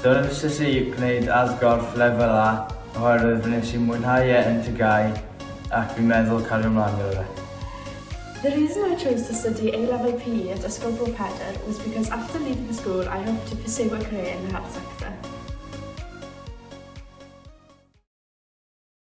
Dewisais i gwneud Ardd Gorff lefel A oherwydd wnes i mwynhau e yn TGAU ac fi'n meddwl cario mlaen gyda fe. The reason I chose to study A-Level PE at Ysgol Bro Pedr was because after leaving school I hope to pursue a career in the health sector.